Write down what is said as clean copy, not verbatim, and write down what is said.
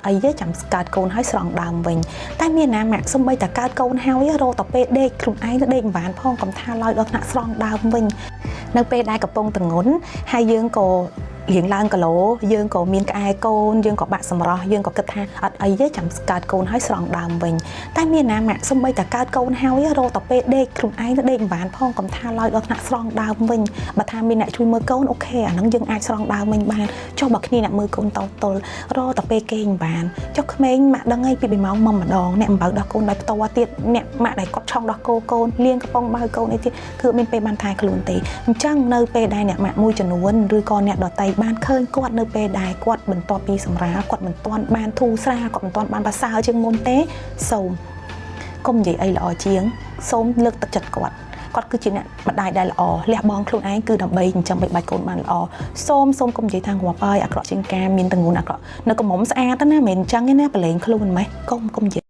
ត់អីទេចាំកើតកូនហើយស្រង់ដើមវិញតែមានណាម៉ាក់សំបីតែកើតកូនហើយរកតែពេលដេកខ្លួនឯងទៅដេកមិនបានផងកំថាឡើយដល់ថ្នាក់ស្រង់ដើមវិញនៅពេលដែលកំពុងតងន់ហើយយើងក៏រៀងឡើងគីឡូយើងក៏មានក្អែកូនយើងក៏បាក់សម្រស់យើងក៏គិតថាអត់អីទេចាំកើតកូនហើយស្រង់ដើមវិញតែមានណាម៉ាក់សំបីតែកើតកូនហើយរកតែពេលដេកខ្លួនឯងទៅដេកមិនបានផងកំថាឡើយដល់ថ្នាក់ស្រង់ដើមវិញបើថាមានអ្នកជួយមើលកូន OK អាហ្នឹងយើងអាចស្រង់ដើមវិញបានចុះបើគ្នាអ្នកមើលកូនតទល់រកតែពេលគេងបានចុះក្មេងម៉ាក់ដឹងអីពី2ម៉ោងមកម្ដងអ្នកអំបៅដោះកូនដោយផ្ទាល់ទៀតអ្នកម៉ាក់ដែលគាត់ឆុងដោះគោកូនលាងកំប៉ុងបៅកូនអីទៀតគឺអត់មានពេលបានថែខ្លួនទេអញ្ចឹងនៅពេលដែលអ្នកម៉ាក់មួយចំនួនឬក៏អ្នកដតីបានឃើញគាត់នៅពេលដែលគាត់បន្ទាប់ពីសម្រាលគាត់មិនទាន់បានធូរស្រាលគាត់មិនទាន់បានប្រសើរជាងមុនទេសូមកុំនិយាយអីល្អជាងសូមលើកទឹកចិត្តគាត់គាត់គឺជាអ្នកម្ដាយដែលល្អលះបង់ខ្លួនឯងគឺដើម្បីចិញ្ចឹមបីបាច់កូនបានល្អសូមសូមកុំនិយាយថាងាប់ហើយអាក្រក់ជាងការមានតងូនអាក្រក់នៅកំមុំស្អាតណាមិនមែនអញ្ចឹងទេណាប្រឡែងខ្លួនម៉េះកុំកុំនិយាយ។